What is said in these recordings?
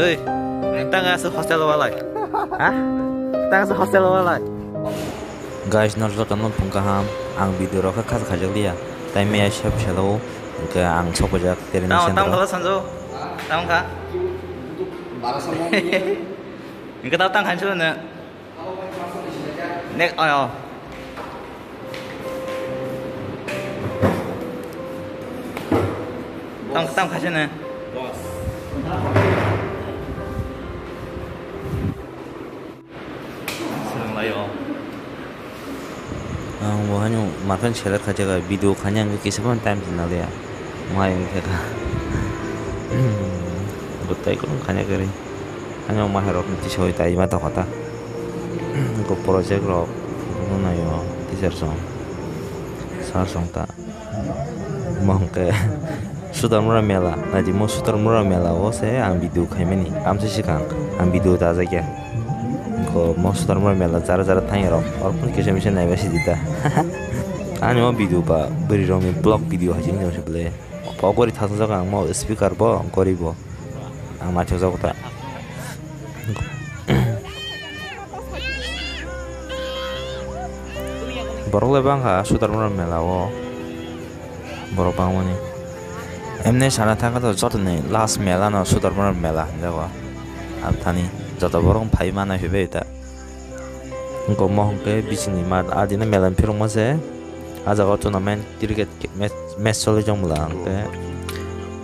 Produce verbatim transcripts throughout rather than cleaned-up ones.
Oi, tang aswk hostel o walai? Ha? Tang aswk hostel o walai? Guys, norok jotono phung kaham, ang video rok khe khaja khaijak liya, tai maya sep selo, hwnkhe ang sok paijak training center o. Tamo khala sanjo? Tamo kha? Hwnkhe tamo tang khainsu no? Nek, oh, oh. Tam, tam khaisa na. Swrwng lai o. Ang bo haino makan select khaijak, video khaina ang kisa phano time se naliya. Mai wngkha kha. Bo tai kono khaina kwrwi. Ano ma herok ni tisoi tai ma tokha ta. Ko project rok no nayo teacher song. Sir song ta. Mo hwnkhe Sudarmura mela, naidi mo Sudarmura mela o se ang video khaimani. Amsa sikang ang video ta jakya. Ko mo Sudarmura mela jara jara thang rok. Or phone kisa misa naiba sidi ta. Ani o video ba bwrwi rok ni vlog video hai jeng jeng se ble. Bo gori thang jak ang mo speaker bo gori bo. Ang naithok jak ta. Borok le bang kha Sudarmura mela o. Borok bang mani. Emne sana thang kha to joto ni last mela no Sudarmura mela hinjago. Amthani joto borok phai mana hibai ta. Wngkha mo hwnkhe bisingni mat adina mela ni phirok ma se. Ah jaga o tournament cricket match, match choli jong mela hwnkhe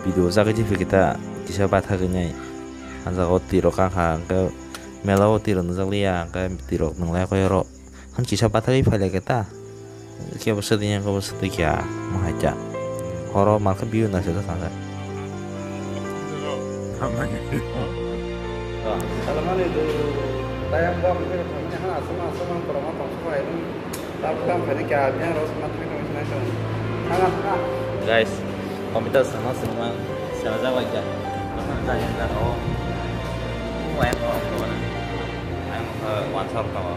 video jagwi twi phikita kisa bathagwi nai. Ah jaga o twi rok kha hwnkhe mela o twi rok nukjak liya hwnkhe twi rok nung lai khe oro. Han kisa bathagwi phai lai khe ta. Khe bo swtwi yang khe bo swtwi kha mo hai ta. Horo malkhe view naisajak thangkhe. Guys, computer sama semua salah jawab aja. Apa yang tak ada? Oh, yang orang tua. Yang wansa orang tua.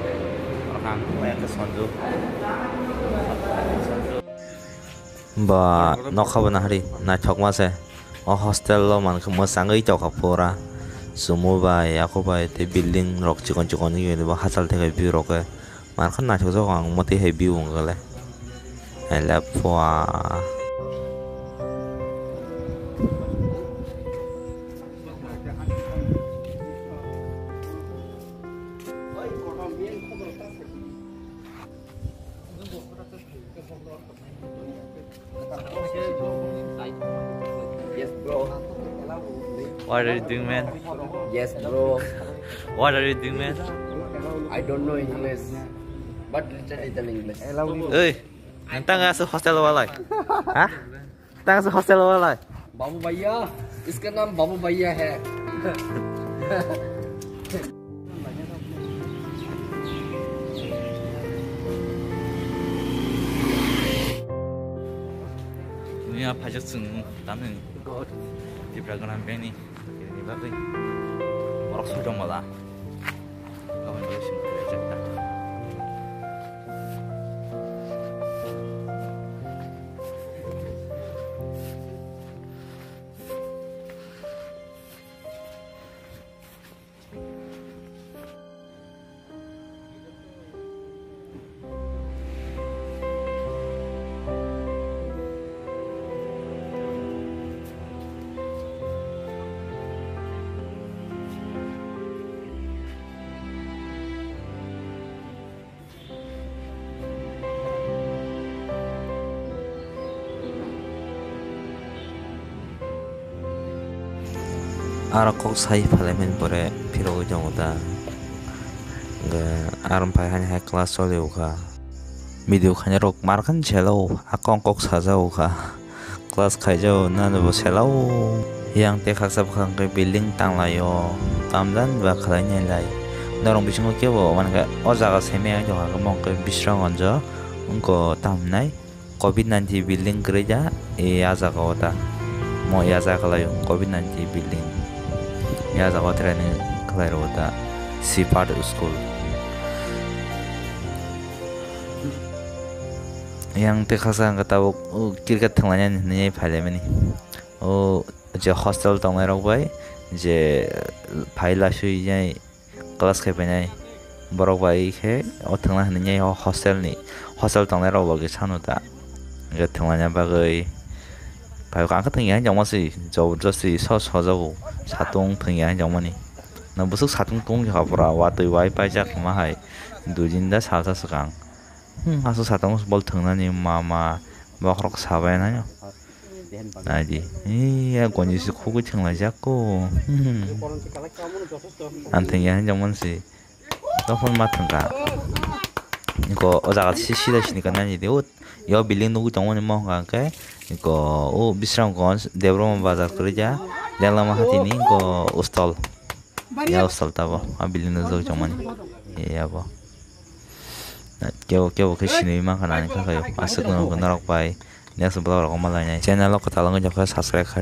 Orang yang ke sonju. Ba nokha bo nahari naithokma se. O hostel o mankhe mwchangwi tongkha pura. Sumo bai, ako bai tei building rok chikon chikon wngwi bo hachal thaikhai view rok khe. Mankhe naithokjak ang omo twi hai view wngkha le. Hai le pua. Yes, bro. What are you doing, man? Yes, bro. What are you doing, man? I don't know English, but little little English. Hey, nang tang aswk hostel o walai? Ha? Tang aswk hostel o walai? बाबू भैया, इसका नाम बाबू भैया है। Ini apa aja sung taneng. Tipra ganam beni. Ini bagai. Borok sojong mala. Kawan dulu sini kerja. Aro kok sai phalaimani pore phirogwi tongo ta. Hwnkhe aro phai hani hai class choli o kha. Video khainai rok mar khan selo, akong kok sajao kha. Class khaijao nani bo selo. Yang tei khaksa bwkhak hwnkhe building tanglaio, tamjani ba khwlainai lai. Norok bisingo kebo mankhe o jaga simi ang tongkha khe mokhe bisrang onjo wngkha tamhinai. Covid nineteen building kwrwi da, e, a jaga o ta. Mo ya jaga lai o, covid nineteen building. Ya jaga o training khlai rwo ta. Sifat school. Yang tei khaksa hwnkhe tabuk, o, cricket thwnglainani hinwi phailaimani. O, je hostel tongnai rok bai je phai lasui nai class khe painai borok bai khe o thwngna hinwi nai o hostel ni hostel tongnai rok bo khe sanu ta je thwnglaina bagwi phai ang khe thwngya hinjokma se jabardasti so sojago satung thwngya hinjokmani na bwswk satung tungkha pura watwi wai paijak ma hai dui din da salsa swkang. Hmm, aswk satung bol thwngnani mama bokhorok sabai naino. Naidi. Iya gonji se khugui thwnglaijak ko. Hmm. Ang thwngya hinjak mansi. Tokphon ma thwngkha. Ko o jaga se sida sini ka naidi. O yo building nugui tongmani mo hwnka hwnkhe. Ko o Bisramganj Debbarma bazar kwrwija. Dengla ma hatini ko hostel. Ya hostel tabo. A building nujak jongmani. Ya bo. Kebo kebo khe sinui mankha nani kha khayo. Aswk no norok bai next vlog rok ma lainai. Channel o kwtal wngwi tongkha subscribe khai.